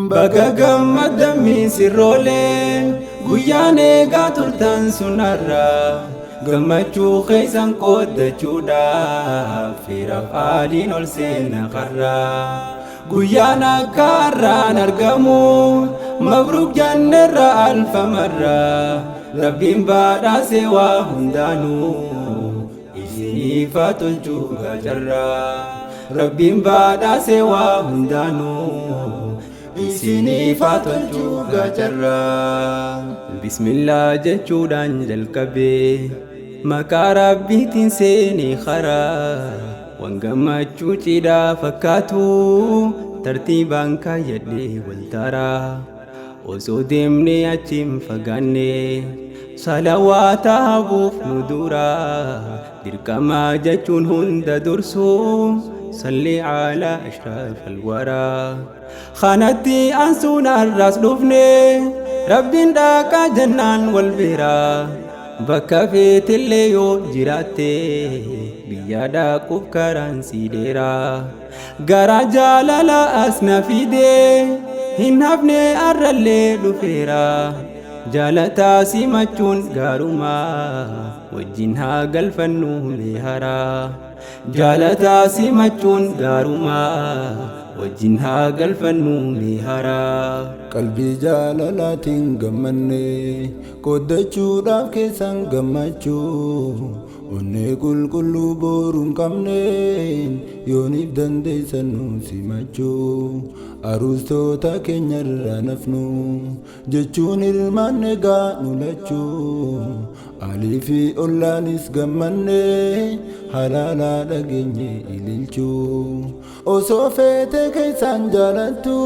Baga gammaddan misirroolee, guyyaan eegaa turtan sun har'a. Gammachuu keessan qooddachuudhaaf firaaf aaliin ol seena karra. Guyyaan akka har'aan argamu, mabruuk jannerra alfamarra. Rabbiin badhaase waa hundaanuu, isiniif haa tolchuu gacarraa. Rabbiin badhaase waa hundaanuu, isiniif haa tolchuu gacarraa. Bismillaa jechuudhaan jalqabee, maqaa Rabbiitiin seenee karaa. Waan gammachuu cidhaa fakkaatu tartiibaan kaayyadhee waltaraa. Osoo deemnee achiin fagaanne, salawaata habuuf nu dura. Dirqamaa jechuun hunda dursu, salli ala ashraf alwaraa. Kanatti aansuun har'as dhufne, Rabbiin dhaqaa jennaan wal bira. Bakka feetillee yoo jiraatte, biyya dhaquuf karaan si dheeraa. Gara jaalala as na fide, hin hafne, arrallee dhufeera. Jaalataa simachuun gaarumaa, wajjin haa galfannu mee haraa. Jaalataa simachuun gaarumaa, wajjin haa galfannu mee haraa. Qalbii jaalalaatiin gammanne, qooddachuudhaaf keessan gammachuu. Onnee qulqulluu boruu hin qabneen, yooniif dandeessan nu simachuu. Aruustoota keenyarraa nafnu jechuun hirmaanne gaa nu lachuu. Alii fi ollaanis gammanne, halaalaa dhageenye ililchuu. Osoo feete keessaan jaalattu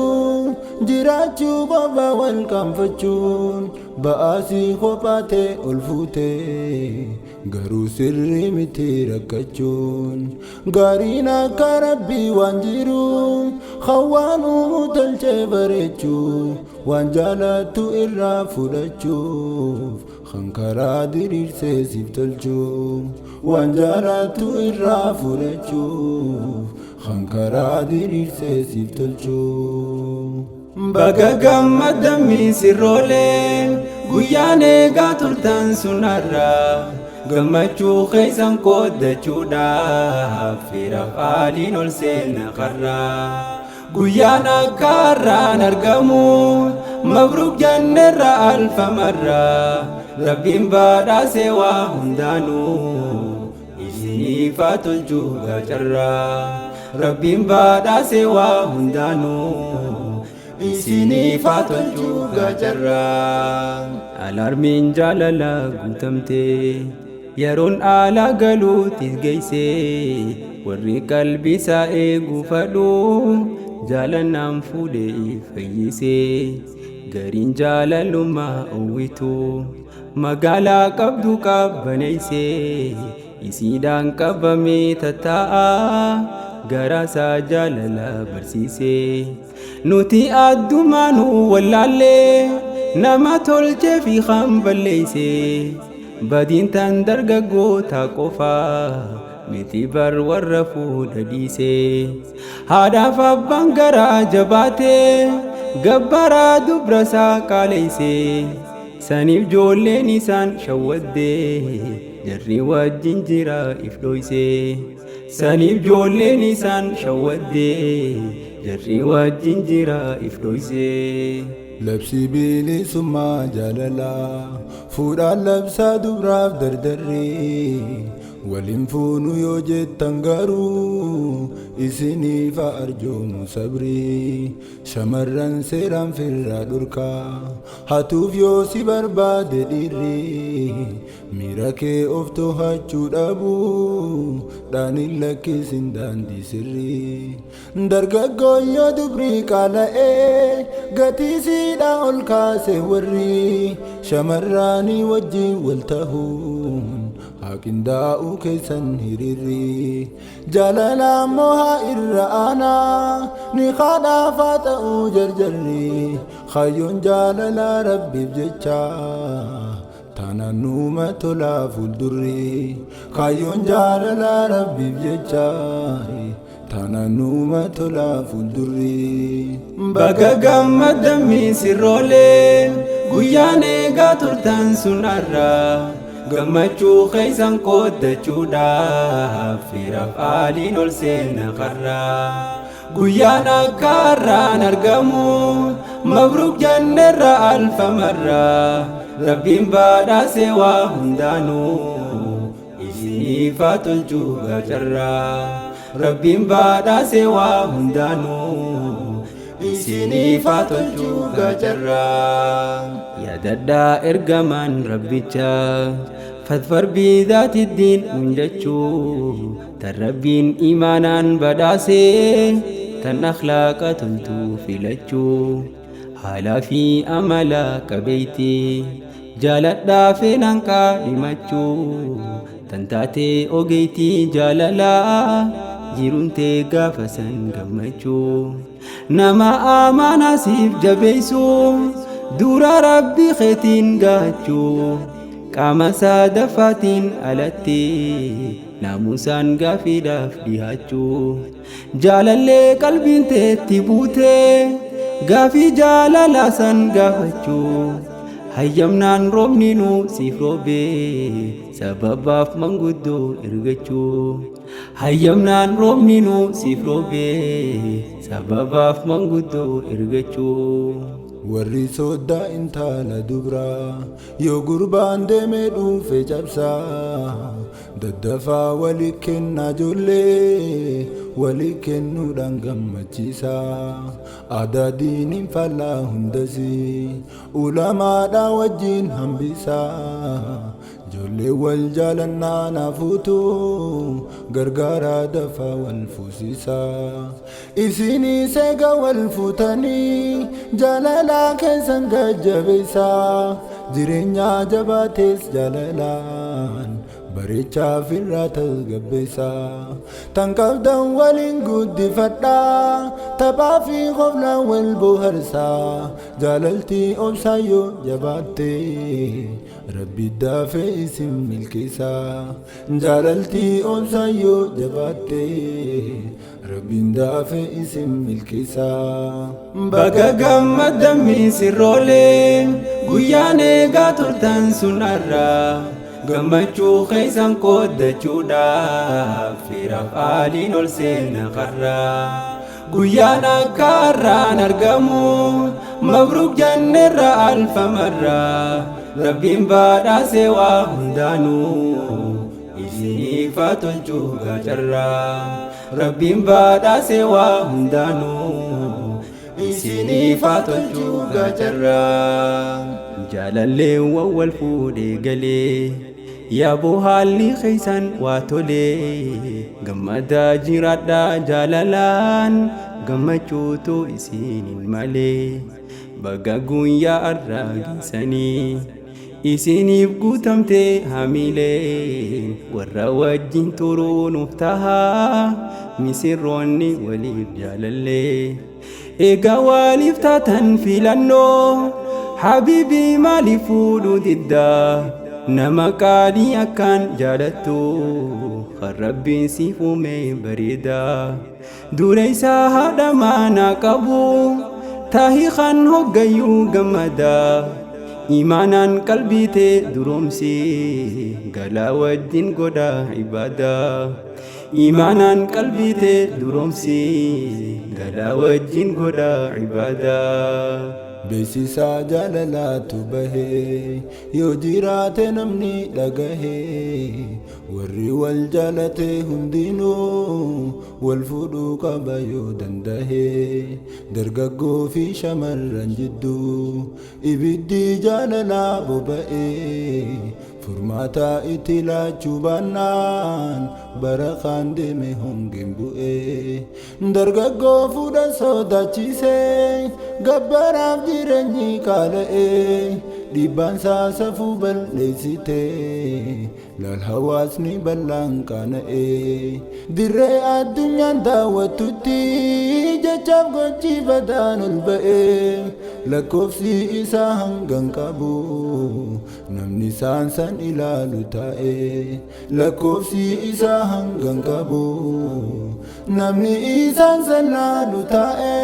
jiraachuu, qofa wal qaanfachuun ba'aasii kophaatee ol fuute, garuu sirrii miti rakkachuun. Gaariin akka Rabbii waan jiru hawaan uumuu tolchee bareechuu, waan jaalattu irraa fudhachuuf kan karaa diriirsee siif tolchuu. Waan jaalattu irraa fudhachuuf kan karaa diriirsee siif tolchuu. Baga gammaddan misirroolee, guyyaan eegaa turtan sun har'a. Gammachuu keessan qooddachuudhaaf firaaf aaliin ol seena karra. Guyyaan akka har'aan argamu, mabruuk jannerra alfamarra. Rabbiin badhaase waa hundaanuu, isiniif haa tolchuu gacarraa. Rabbiin badhaase waa hundaanuu, isiniif haa tolchuu gacarraa. Alarmiin jaalala guutamtee, yeroon ala galuutis geeyse. Warri qalbii isaa eeguu fadhu, jaalannaan fuudhee fayyise. Gariin jaalalummaa uwwitu magaalaa qabdu qabbaneeyse. Isiidhaan qabamee tattaa'a, garaasaa jaalala barsiise. Nuti addumaanuu wallaallee, nama tolchee fi kan balleeyse. Badiin tan dargaggoota qofaa miti bar, warra fuudha dhiise. Haadhaaf abbaan garaa jabaatee, gabbaraa dubra isaa qaaleyse. Saniif ijoolleen isaan shawwaddee, jarri wajjin jira if dhoyse. Saniif ijoolleen isaan shawwaddee, jarri wajjin jira if dhoyse. Labsii bilisummaa jaalalaa fuudhaan labsaa, dubraaf dardarrii waliin fuunu yoo jettan garuu, isiniif arjoomu sabrii. Shamarran seeraan firraa dhorkaa, hatuuf yoo si barbaade dhiirri, miira kee of to'achuu dhabu dhaanin lakkisin daandii sirrii. Dargaggoo yoo dubrii qaala'ee gatii siidhaa ol kaase, warri shamarraanii wajjin wal ta'uun haa qindaa'uu keessan hiriirri. Jaalala ammoo haa irra aanaa ni haadhaafaa ta'uu jarjarri. Hayyoon jaalala Rabbiif jecha taanaan nuuma tolaa fuuldurri. Kaayyoon jaalala Rabbiif jecha. Taanaan numa tolaa fuuldurri. Baga gammaddan misirroolee, guyyaan eegaa turtan sun har'a. Gammachuu keessan qooddachuudhaaf firaaf aaliin ol seena karra. Guyyaan akka har'aan argamu, mabruuk jennerra alfamarra. Rabbiin badhaase waa hundaanuu, isiniif haa tolchuu gacarraa. Rabbiin badhaase waa hundaanuu, isiniif haa tolchuu gacarraa. Yaadadhaa ergamaan rabbichaa, fadfar biizaatiddiin nun jechuu, tan Rabbiin imaanaan badhaasee, tan akhlaaqa toltuu filachuu, haalaa fi amala qabeeytii jaaladhaa feenaan qaadhimachuu, tan taatee ogeeytii jaalalaa, jiruun tee gaafa san gammachuu. Nama amaanaa siif jabeessuu, dura Rabbi keetiin gaachuu, qaama sadaffaatiin alatti naamusaan gaafiidhaaf dhihaachuu, jaalallee qalbiin teetti buutee gaafii jaalalaa san gaafachuu, hayyamnaan roobni nu siif roobee sababaaf manguddoo ergachuu, hayyamnaan roobni nu siif roobee sababaaf manguddoo ergachuu. Warri soddaa intala dubraa yoo gurbaan deemee dhufe cabsaa, daddafaa walii kennaa, ijoollee walii kennuudhaan gammachiisaa. Aadaa diiniin faallaa hundasii ulamaadhaa wajjin hambisaa. Ijoollee wal jaalannaa naafuutu gargaaraa, dafaa wal fuusisaa. Isinii seega wal fuutanii jaalalaa keessan gajjabeessaa. Jireenya jabaates jaalalaan bareechaa firraa tasgabbeessaa. Tan qabdan waliin guddifadhaa, taphaa fi qoflaan wal bohaarsaa. Jaalaltii obsaayyoo jabaattee Rabbi daafee isin milkeessaa. Jaalaltii obsaayyoo jabaattee Rabbiin daafee isin milkeessaa. Baga gammaddan misirroolee, guyyaan eegaa turtan sun har'a. Gammachuu keessan qooddachuudhaaf firaaf aaliin ol seena karra. Guyyaan akka har'aan argamu, mabruuk jennerra alfamarra. Rabbiin badhaase waa hundaanuu, isiniif haa tolchuu gacarraa. Rabbiin badhaase waa hundaanuu, isiniif haa tolchuu gacarraa. Jaalalleewwan wal fuudhee galee, yaaboo haalli keessan waa tolee, gammadaa jiraadhaa jaalalaan, gammachuutu isiniin malee. Baga guyyaa har'aa geessanii, isiniif guutamtee hamileen, warra wajjin turuu nuuf tahaa, misirroonni waliif jaalallee. Egaa waliif taatan filannoo, habiibii maaliif fuudhuu diddaa? Nama qaalii akkaan jaalattu, kan Rabbiin siif uume bareedaa, dureessaa haadha manaa qabu tahi, kan hoggayyuu gammadaa. Imaanaan qalbii tee duroomsi, galaa wajjin godha ibaadaa. Imaanaan qalbii tee duroomsi, galaa wajjin godha ibaadaa. Beeksisaa jaalalaatu bahee yoo jiraate namni dhagahee, warri wal jaalate hundinuu wal fuudhuu qaba yoo dandahee. Dargaggoo fi shamarran jidduu ibiddi jaalalaa boba'ee, furmaata itti laachuu baannaan bara kaan deeme hongeen bu'ee. Dargaggoo fuudha sodaachisee, gabbaraaf jireenyi qaala'ee, dhiibbaan saasafuu balleessitee, laal hawaasni bal'aan qaana'ee. Dirree addunyaan daawwattutti jechaaf gochi badaan ol ba'ee. Lakkoofsi isaa hangan qabu, namni isaan san ilaalu taa'e. Lakkoofsi isaa hangan qabu, namni isaan san laalu taa'e.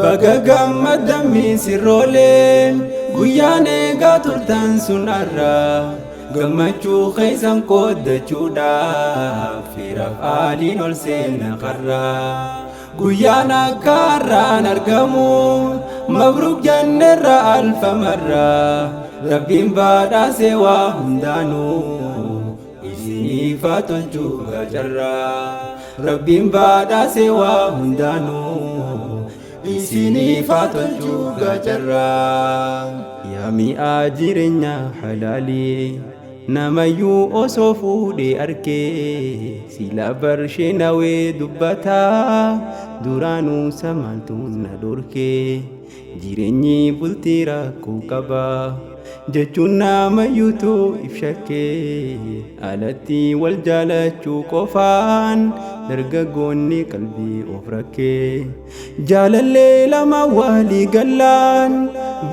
Baga gammaddan misirroolee, guyyaan eegaa turtan sun har'a. Gammachuu keessan qooddachuudhaaf firaaf aaliin ol seena karraa. Guyyaan akka har'aan argamu, mabruuk jennerra alfa marraa. Rabbiin badhaase waa hundaanuu, isiniif haa tolchuu gacarraa. Rabbiin badhaase waa hundaanuu, isiniif haa tolchuu gacarraa. Yaa mi'aa jireenya halaalii, namayyuu osoo fuudhee arkee sila barshee nawee dubbataa, duraanuu samaaltuun na dhorkee. Jireenyi bultii rakkoo qaba jechuun namayyuutu if shakkee, alatti wal jaalachuu qofaan dargaggoonni qalbii of rakkee. Jaalallee lama walii gallaan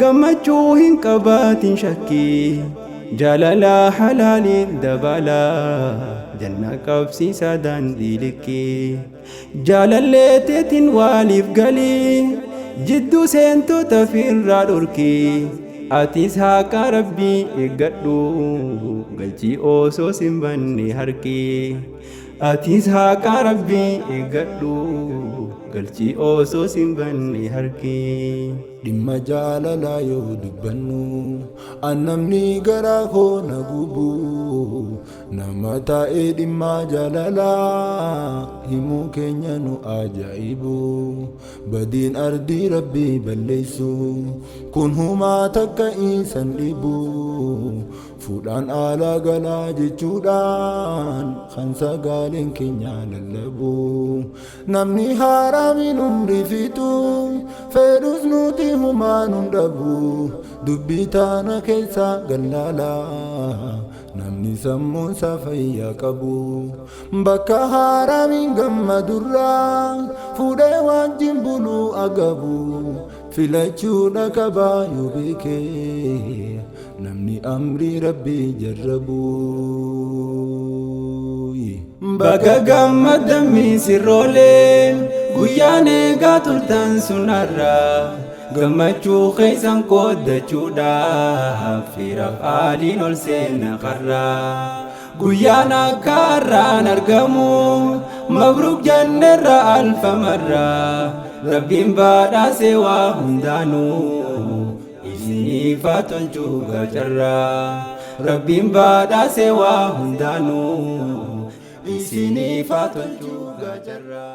gammachuu hin qabaatin shakkii, jaalala halaaliin dabalaa janna qabsiisa daandii likkii. Jaalallee teetiin waliif galii, jidduu seentota firraa dhorkii. Atis haqa Rabbii eeggadhu, galchii osoo sin banne harkii. Atis haqa Rabbii eeggadhu, galchii osoo sin banne harkii. Dhimma jaalalaa yoo dubbannu, an namni garaa koo na gubu, nama taa'ee dhimma jaalalaa himuu keenya nu ajaa'ibu. Badiin ardii Rabbii balleessu kun humaa takka isan dhibu. Fuudhaan alaa galaa jechuudhaan kan sagaaleen keenya lallabu. Namni haaraamiin umrii fixu fedhus nuti humaa nun dhabu. Dubbii taana keessa gallaalaa, namni sammuunsa fayyaa qabu. Bakka haaraamiin gammadurraa fuudhee wajjin buluu agabu. Filachuudha qabaa yoo beekee, namni amrii Rabbii jarrabu. Baga gammaddan misirroolee, guyyaan eegaa turtan sun har'a. Gammachuu keessan qooddachuudhaaf firaaf aaliin ol seena karraa. Guyyaan akka har'aan argamu, mabruuk jennerra alfa marraa. Rabbiin badhaase waa hundaanuu, isiniif haa tolchuu gacarraa. Rabbiin badhaase waa hundaanuu, isiniif haa tolchuu gacarraa.